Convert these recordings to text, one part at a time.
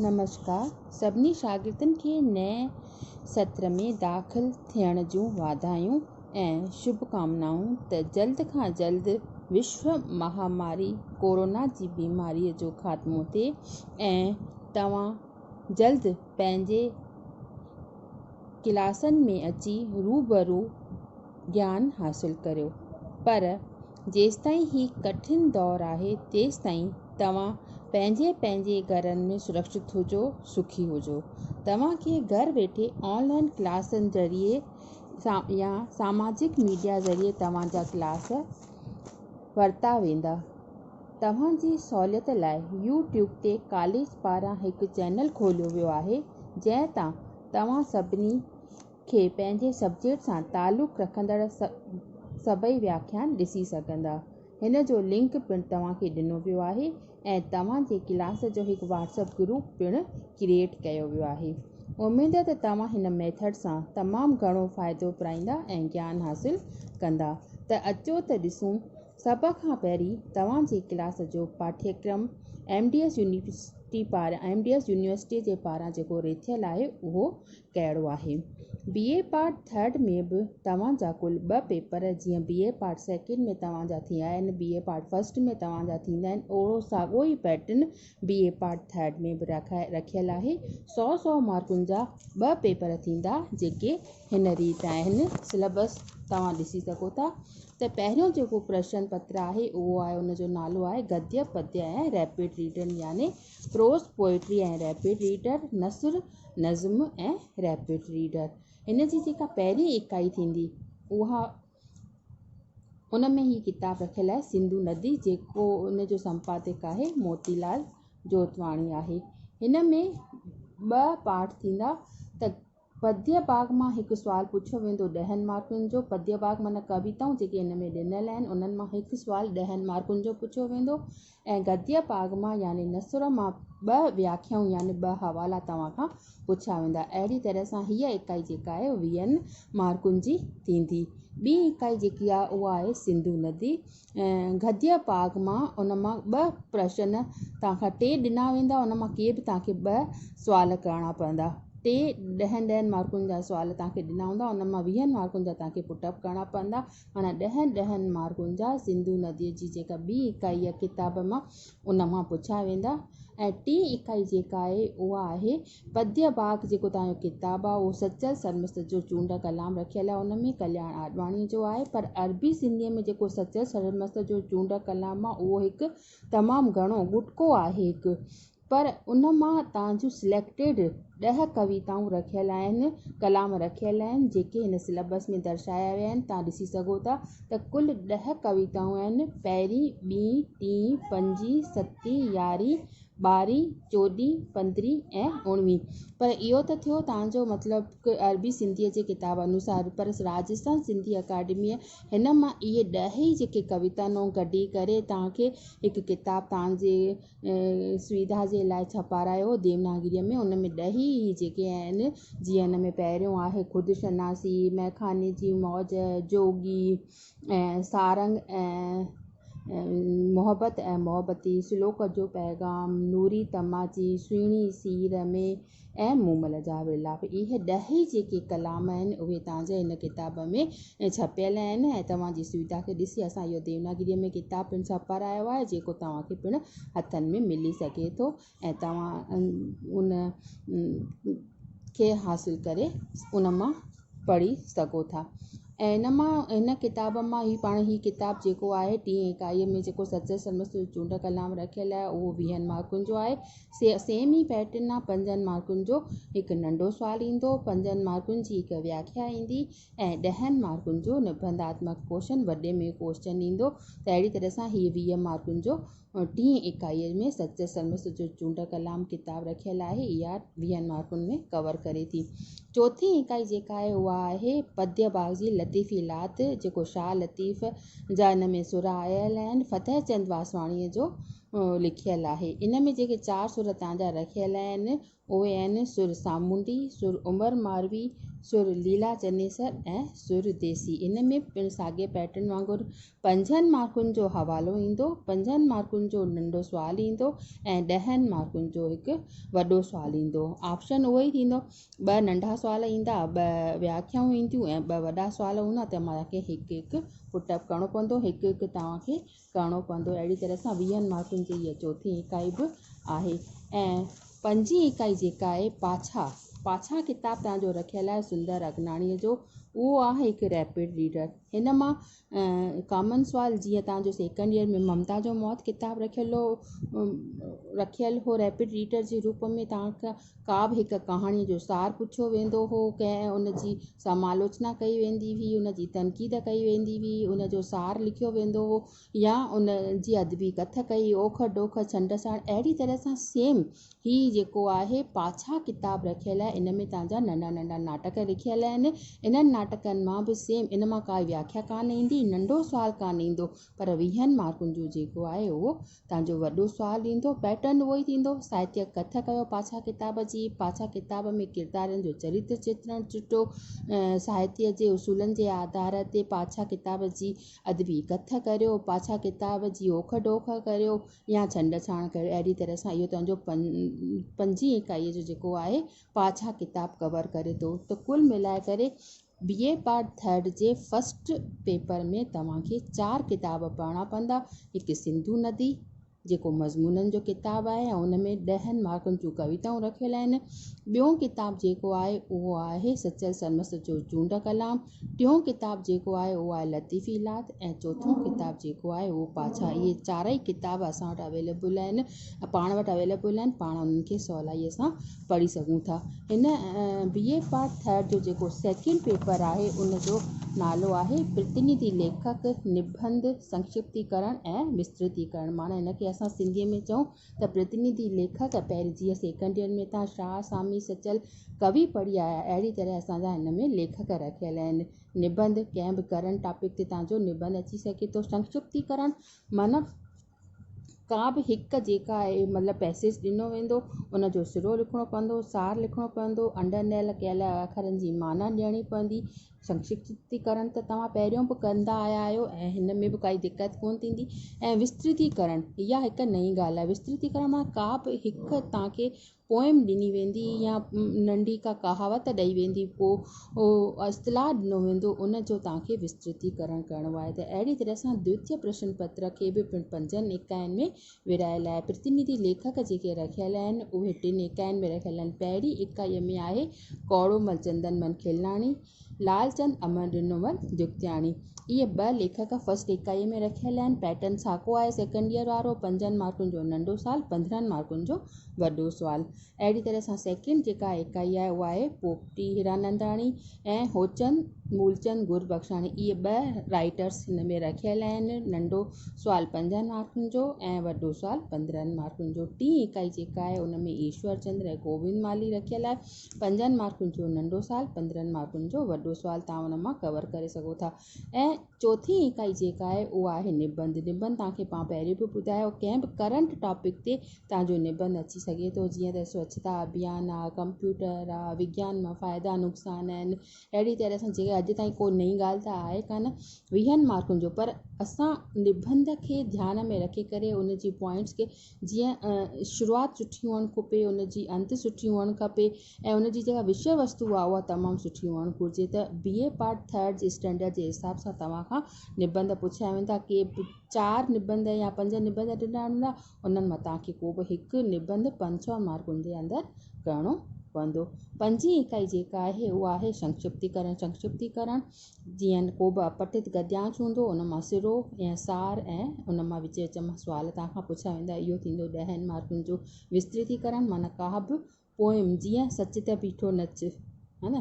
نمشڪار سڀني شاگردن کي نئين ستر ۾ داخل ٿيڻ جون واڌايون ۽ شڀ ڪامنائون ته جلد کان جلد وشو مهاماري ڪورونا جي بيماري جو خاتمو ٿئي ۽ توهان جلد پنهنجي ڪلاسن ۾ اچي روبرو گيان حاصل ڪريو پر جيستائين هي ڪٺن دور آهي تيستائين توهان پنهنجي پنهنجي گهرن ۾ سرڪشت هجو سکي هجو توهان کي گهر ويٺي آن لائن ڪلاسن ذريعي يا ساماجڪ ميڊيا ذريعي توهان جا ڪلاس ورتا ويندا توهان جي سهوليت لاء يوٽيوب تي ڪاليج پاران هڪ چينل کوليو ويو آهي جنهن تان توهان سڀني کي پنهنجي سبجيڪٽ سان تعلق رکندڙ سڀئي وياکيان ڏسي سگهندا. هن جو لنڪ پڻ توهان کي ڏنو ويو آهي ۽ توهان جي ڪلاس جو هڪ واٽس اپ گروپ پڻ ڪريئيٽ ڪيو ويو آهي. اميد ته توهان هن ميٿڊ سان تمام گهڻو فائدو پرائيندا ۽ گيان حاصل ڪندا. ته اچو ته ڏسون سڀ کان پهرين توهان جي ڪلاس جو پاٺيڪرم ايم ڊي ايس يونيورسٽي پاران ايم ڊي ايس يونيورسٽي جي پاران جيڪو رٿيل آهي اهو ڪهڙو آهي. بي اي پارٽ ٿرڊ ۾ به توهان جا ڪل ٻه پيپر جيئن بي اي پارٽ سيڪنڊ ۾ توهان جا ٿيا آهن بي اي پارٽ فرسٽ ۾ توهان جا ٿيندا آهن اهڙو ساڳيو ئي pattern B A part third ۾ به رکيل آهي سئو سئو مارڪن جا ٻه پيپر ٿيندا جيڪي هن ريت آهن سليبس توهان ڏسي سگهو ٿا ته پهريون جيڪو پرشن پتر آهي اهو آهي ان جو نالو آهي گديه پديه ۽ ريپڊ ريڊن يعني پروز، پوئٽري ۽ ريپڊ ريڊر، نثر، نظم ۽ ريپڊ ريڊر. هن جي جيڪا پهرين اڪائي ٿيندي اها ان ۾ هي ڪتاب رکيل آهي سنڌو ندي جيڪو ان جو سمپادڪ آهي موتي لال جوتواڻي آهي. هن ۾ ٻه پارٽ ٿيندا ته پديه باغ مان هڪ سوال پڇيو ويندو ڏهن مارڪن جو، پديه باغ معنيٰ ڪويتائون جيڪي هن ۾ ڏنل آهن انهن مان هڪ سوال ڏهن مارڪن جو پڇيو ويندو ۽ گديه باغ مان يعني نثر مان ٻه وياکيائون يعني ٻه حوالا توهان کان پڇيا ويندا. اهڙي طرح سان هيء اڪائي جيڪا آهي ويهن مارڪن جي ٿيندي. ٻي اڪائي جيڪي آهي اها آهي سنڌو ندي. گديه پاگ مان ان مان ٻه پرشن توهان کان ٽي ڏنا ويندا ان مان ڪي به توهان کي ٻه سوال ڪرڻا پوندا ٽي ڏهن ڏهن مارڪن جا سوال توهان کي ڏنا هوندا ان مان ويهن مارڪن جا توهان کي پٽ اپ ڪرڻا پوندا معنيٰ ڏهن ڏهن مارڪن جا سنڌو نديء جي جيڪا ٻي اڪائي آهي ڪتاب مان ان مان پڇيا ويندا ۽ ٽين اڪائي جيڪا آهي اها آهي پديه باغ جيڪو توهان جو ڪتاب آهي اهو سچل سرمست جو چونڊ ڪلام رکيل آهي ان ۾ ڪلياڻ آڏواڻيء جو آهي پر عربي سنڌيء ۾ جيڪو سچل سرمست جو چونڊ ڪلام آهي اهو هڪ تمام گهڻو ڳٽڪو آهي هڪ پر ان مان توهان جون سليڪٽيڊ ڏهه ڪويتائون رکيل آهن ڪلام رکيل آهن جيڪي هن سليبس ۾ درشايا ويا آهن توهان ڏسي سگهو ٿا ته ڪل ڏهه ڪويتائون آهن پهرين ٻي ٽين پنجين ستين يارهين ٻارهين، چوڏهين، پندرهين ۽ اوڻويهين. پر اهو ته ٿيو توهان جو مطلب عربي سنڌيء جي ڪتاب انوسار، پر راجسٿان سنڌي اڪاڊميء هن مان اهي ڏهه ئي جيڪي ڪويتائون ڪڍي ڪري توهان کي هڪ ڪتاب توهان جي سويڌا جي لاء ڇپارايو هو ديوناگريء ۾ ان ۾ ڏهه ئي جيڪي آهن جيئن ان ۾ پهريون آهي خود شناسي، مئخاني جي موج، جوڳي ۽ سارنگ ۽ محبت ۽ محبتي، سلوڪ جو پيغام، نوري تماچي، سهڻي سير ۾ ۽ مومل جا ولاپ. اهي ڏهه ئي جيڪي ڪلام آهن اهي توهان جي هن ڪتاب ۾ ڇپيل آهن ۽ توهان جي سويڌا کي ڏسي اسان اهو ديوناگريء ۾ ڪتاب پڻ ڇپارايو آهي جيڪو توهان کي پڻ هٿن ۾ ملي سگهي ٿو ۽ توهان ان کي حاصل ڪري ان مان پڙهي سگهو ٿا ۽ ان مان هن ڪتاب مان هي پاڻ هي ڪتاب جيڪو آهي ٽين اڪائيء ۾ جيڪو سچل سرمست جو چونڊ ڪلام رکيل آهي اهو ويهن مارڪن جو آهي سيم ئي پيٽرن آهي پنجن مارڪن جو هڪ ننڍو سوال ايندو پنجن مارڪن جي هڪ وياکيا ايندي ۽ ڏهن مارڪن جو نبنڌاتمڪ ڪوشچن وڏي ۾ ڪوشچن ايندو ته اهڙي طرح سان هي 20 مارڪن جو ٽين اڪائيء ۾ سچل سرمست جو چونڊ ڪلام ڪتاب رکيل آهي، اها ويهن مارڪن ۾ ڪور ڪري ٿي. چوٿين اڪائي جيڪا آهي اها آهي پديه باغ جي لطيفي لات جيڪو شاهه لطيف جا ان ۾ سر آيل آهن، فتح چند واسواڻيء جو لکيل آهي. ان ۾ جيڪي چار سر تان جا رکيل آهن اهي آهن سر سامونڊي، سر عمر ماروي، سر ليلا چنيسر ۽ سر ديسي. ان ۾ پڻ ساڳئي پيٽرن وانگر پنجن مارڪن جو حوالو ايندو، پنجن مارڪن جو ننڍو سوال ايندو ۽ ڏهن مارڪن جو هڪ وڏو سوال ايندو. آپشن اهو ئي ٿيندو، ٻه ننڍا سوال ايندا، ٻه وياکيائون اينديون ۽ ٻه وڏا سوال هوندا ته توهان کي هڪ هڪ پٽ اپ ڪرڻو پوندو، هڪ هڪ توهان کي ڪرڻو پوندو. اهڙي طرح سان ويهن مارڪن جي هيء چوٿين اڪائي به آهي ۽ پنجين اڪائي جيڪا آهي پاڇا، پاڇا ڪتاب توهان جو رکيل آهي سندر اگناڻيء جو، اهو آهي هڪ ريپڊ ريڊر. هن مان ڪامن سوال جيئن توهان جو سيڪنڊ ايئر ۾ ممتا جو موت ڪتاب رکيل هو رکيل هو ريپڊ ريڊر جي روپ ۾ توهان کان ڪا به هڪ ڪهاڻيء جو سار پڇيو ويندو هو، ڪنهن ان جي سمالوچنا ڪئي ويندي هئي، ان جي تنقيد ڪئي ويندي هئي، ان جو سار لکيو ويندو هو يا ان جي ادبي ڪٿ ڪئي، اوک ڊوک، ڇنڊ ڇاڻ، اهڙي طرح سان سيم هي جيڪو آهي پاڇا ڪتاب رکيل آهي، ان ۾ توهان جا ننڍا ننڍا ناٽڪ لکيل آهن، انهن ناٽڪن مان به سيم ان مان ڪائي وياکيا ڪانه ايندي، ننڍو سوال ڪانه ايندو، پر ويهن مارڪن جو جيڪو آهي اهو تان جو وڏو سوال ايندو، پيٽرن اهو ئي ٿيندو، ساهتيه ڪٿ ڪيو پاڇا ڪتاب جي، پاڇا ڪتاب ۾ ڪردارن جو چريتر چترڻ چٽو، ساهتيه جي اصولن جي آڌار تي پاڇا ڪتاب جي ادبي ڪٿ ڪريو، پاڇا ڪتاب جي اوک ڊوک ڪريو يا ڇنڊ ڇاڻ ڪريو، اهڙي طرح سان اهو تنهنجو پنجين اڪائيء جو جيڪو آهي پاڇا ڪتاب ڪور ڪري ٿو ته ڪل ملائي ڪري بي اي پارٽ ٿرڊ جي فرسٽ پيپر ۾ توهان کي چار ڪتاب پڙهڻا پوندا، هڪ سنڌو ندي جيڪو مضمونن جو ڪتاب آهي ۽ ان ۾ ڏهن مارڪن جون ڪويتائون رکيل آهن، ٻيون ڪتاب جيڪو آهي اهو آهي سچل سرمست جو چونڊ ڪلام، ٽيون ڪتاب جيڪو آهي اهو آهي لطيفي لات ۽ چوٿون ڪتاب جيڪو آهي اهو پاڇا. اهي چارئي ڪتاب اسان وٽ اويليبل آهن، پاڻ وٽ اويليبل آهن، پاڻ انهن کي سولائيء سان پڙهي سگهون ٿا. هن بي اي پارٽ ٿرڊ جو جيڪو سيڪنڊ پيپر آهي ان جو نالو آهي پرتنڌي ليکڪ، نبنڌ، سنڪشپتيڪرڻ ۽ وسترتيڪرڻ معنيٰ هن کي اسان سنڌيء ۾ چئون ته پرتنڌي ليکڪ پهرين جيئن سيڪنڊ ايئر ۾ توهان شاهه، سامي، سچل ڪوي پڙهي آيا اهڙي طرح اسان جا هن ۾ ليکڪ رکيل آهن. نبنڌ ڪنهن به ڪرنٽ ٽاپڪ تي توهان جو نبنڌ اچي سگهي ٿو. سنڪشپتيڪرڻ معنيٰ ڪا به هڪ جيڪا آهي مطلب پئسيج ڏنو ويندو ان جو سرو لکڻو پوندو سار لکڻو پوندو انڊرلائن ڪيل اکرن جي معنيٰ ڏيڻي پوندي سنڪشپتيڪرڻ ته توهان پهريون به ڪندا آيا آهيو ۽ هن ۾ به ڪائي دقت ڪونه ٿيندي ۽ وسترتيڪرڻ اها هڪ نئين ڳالهه آهي وسترتيڪرڻ مان ڪا به هڪ توهان کي پوئم ڏني ويندي يا ننڍي ڪا ڪهاوت ڏئي ويندي ڪو اصطلاح ڏنو ويندو ان جو توهان کي وسترتيڪرڻ ڪرڻو آهي ته اهڙي طرح سان دوتيه پرشن پتر کي به پڻ پنجن اڪائين ۾ ورهايل آهي پرتنڌي ليکڪ جيڪي رکيل آهن اهي ٽن اڪائين ۾ رکيل آهن پهرين اڪائيء ۾ آهي ڪوڙومل چندن من کيلناڻي لالچند امر ڏنومل جڳتياڻي اهي ٻه ليکڪ فرسٽ اڪائيء ۾ رکيل آهن. پيٽرن ساڳيو آهي سيڪنڊ ايئر وارو، پنجن مارڪن جو ننڍو سوال، 15 مارڪن جو وڏو سوال. اهڙي طرح سان سيڪنڊ جيڪا اڪائي آهي اها آهي پوپٽي هيراننداڻي ۽ هوچند مولچند گربخشاڻي. اهي ٻه رائيٽرس هن ۾ رکيل آهن. ننڍو سوال پنجن مارڪن جو ۽ وڏو سوال 15 مارڪن جو. ٽين اڪائي جيڪا آهي ان ۾ ايشور چندر ۽ گوبند مالهي رکيل آهي. پنجن مارڪن جو ننڍو سوال، 15 مارڪن جو وڏو سوال توهان ان مان ڪور ڪري سگهو ٿا ۽ چوٿين اڪائي جيڪا آهي اها آهي نبنڌ. نبنڌ توهان کي پاڻ پهريون به ٻڌايو ڪنهن به ڪرنٽ ٽاپڪ تي توهان جو نبنڌ اچي سگهي ٿو جيئن ته سوڇتا اڀيان آهي، ڪمپيوٽر آهي، وگيان مان فائدا نقصان آهن اهڙي طرح سان جيڪا اڄ تائين ڪو نئين ڳالهه ته آهي ڪانه ويهن مارڪن جو پر اسان نبنڌ کي ڌيان ۾ رکي ڪري ان جي پوائنٽس کي جيئن شروعات سٺي هئڻ کپي ان جي انت سٺي هئڻ کپي ۽ ان جي جيڪا وشيه وستو آهي اها تمام سٺي هئڻ گهرجي ته بي اي پارٽ ٿرڊ جي اسٽينڊرڊ جي حساب سان توهان کان نبنڌ پڇيا ويندا ڪي چار نبنڌ يا پنج نبنڌ ڏنا ويندا انهن مان توهان کي ڪو به هڪ نبنڌ 500 مارڪن جي اندر ڪرڻو پوندو. پنجين اڪائي جيڪا آهي اها آهي سنڪشپتيڪرڻ. سنڪشپتيڪرڻ جيئن ڪو به اپٺت گديانش هوندو ان مان سرو يا سار ۽ ان مان وچ وچ مان سوال توهان کان پڇيا ويندا اهو ٿيندو ڏهن مارڪن جو وسترتيڪرڻ معنيٰ ڪا به پوئم جيئن سچ ته بيٺو نچ ها نه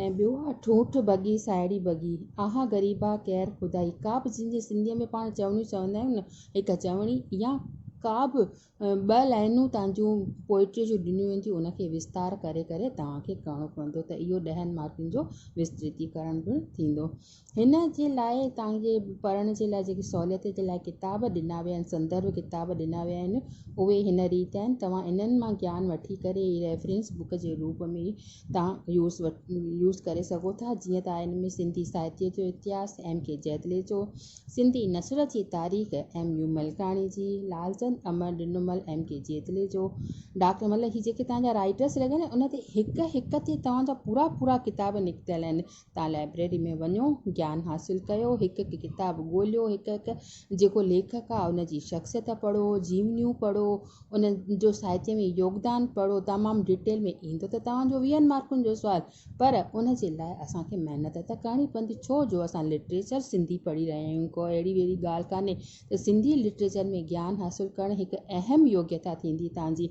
۽ ٻيو آهي ٺونٺ ڀڳي ساهيڙي ڀڳي آها غريبا ڪير خدائي ڪا به جنهن جي سنڌيء ۾ پاڻ چوڻيون چوندا آهيون نه هڪ چوڻي يا ڪا به ٻه لائنون توهان جون پوئٽري جون ڏنيون وينديون ان کي وستار ڪري ڪري توهان کي ڪرڻو پوندو ته اهو ڏهن مارڪن جو وسترتيڪرڻ به ٿيندو. هن جي لاء توهان جي پڙهڻ جي لاء جيڪي سهوليت جي لاء ڪتاب ڏنا ويا آهن سندرڀ ڪتاب ڏنا ويا آهن اهي هن ريت آهن توهان انهن مان گيان وٺي ڪري هي ريفرنس بڪ جي روپ ۾ توهان يوز يوز ڪري سگهو ٿا جيئن ته آهن ۾ سنڌي ساهتيه جو اتهاس ايم ڪي جيتلي جو سنڌي نثر جي تاريخ ايم يو ملڪاڻي جي، لالچند امر ڏنومل ايم ڪي جيتلي جو، ڊاڪٽر مطلب هي جيڪي توهان جا رائيٽرس لڳل آهن ان تي هڪ هڪ تي توهان جا پورا پورا ڪتاب نڪتل آهن توهان لائبريري ۾ وڃو گيان حاصل ڪيو هڪ هڪ ڪتاب ڳوليو هڪ هڪ جيڪو ليکڪ آهي ان جي شخصيت پڙهو جيونيون پڙهو ان جو ساهتيه ۾ يوگدان پڙهو تمام ڊيٽيل ۾ ايندو ته توهان جو ويهن مارڪن جو سوال پر ان جي لاء اسان کي محنت ته ڪرڻي پوندي ڇو جو اسان لٽريچر سنڌي پڙهي رهيا آهيون ڪو اهڙي وهڙي ڳالهه ڪانهي ته سنڌي لٽريچر ۾ گيان حاصل ڪرڻ هڪ اهم يوگيتا ٿيندي توهان جي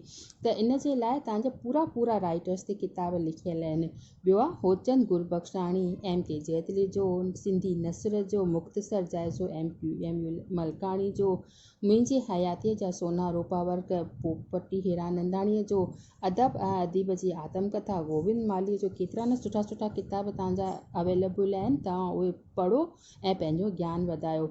ته ان جي لاء توهان جا پورا پورا رائيٽرس تي ڪتاب لکيل آهن ٻيو آهي هوچند گربخشاڻي ايم ڪي جيتلي جو سنڌي نثر جو مختصر جائزو M Q M U Malkani جو منهنجي حياتيء جا سونا روپا ورق پوپٽي هيراننداڻيء جو ادب ۽ اديب جي آتم ڪٿا گوبند مالهيء جو ڪيترا نه سٺا سٺا ڪتاب توهان جا اويليبل آهن توهان اهي پڙهو ۽ پنهنجو گيان وڌايو.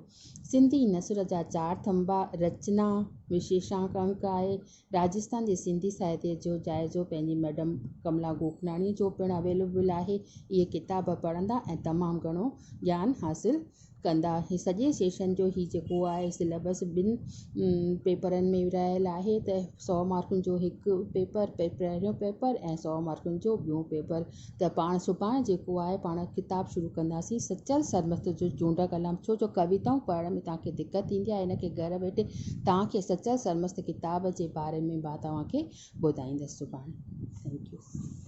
سنڌي نثر جا چار ٿنڀا، رچنا، وشيشانڪ انڪ آهي. راجستان جي سنڌي ساهتيه جو جائزو پنهنجي ميڊم ڪملا گوڪناڻيء جو پڻ اويليبل آهي. اهي ڪتاب پڙهندا ۽ تمام گهڻو گيان حاصل ڪندا. هي سڄي سيشن جو هي جيڪو آهي سليبس ٻن پيپرن ۾ ورهايل آهي ته سؤ مارڪن جو هڪ پيپر پهريون پيپر ۽ سؤ مارڪن جو ٻيون پيپر ته پاڻ سڀاڻي جيڪو آهي پاڻ ڪتاب شروع ڪنداسين سچل سرمست جو چونڊ ڪلام ڇو جو ڪويتائون پڙهڻ ۾ توهان کي دقت ٿيندي آهي ان کي گهر ويٺي توهان کي سچل سرمست ڪتاب جي باري ۾ مان توهان کي ٻڌائيندس سڀاڻي thank you.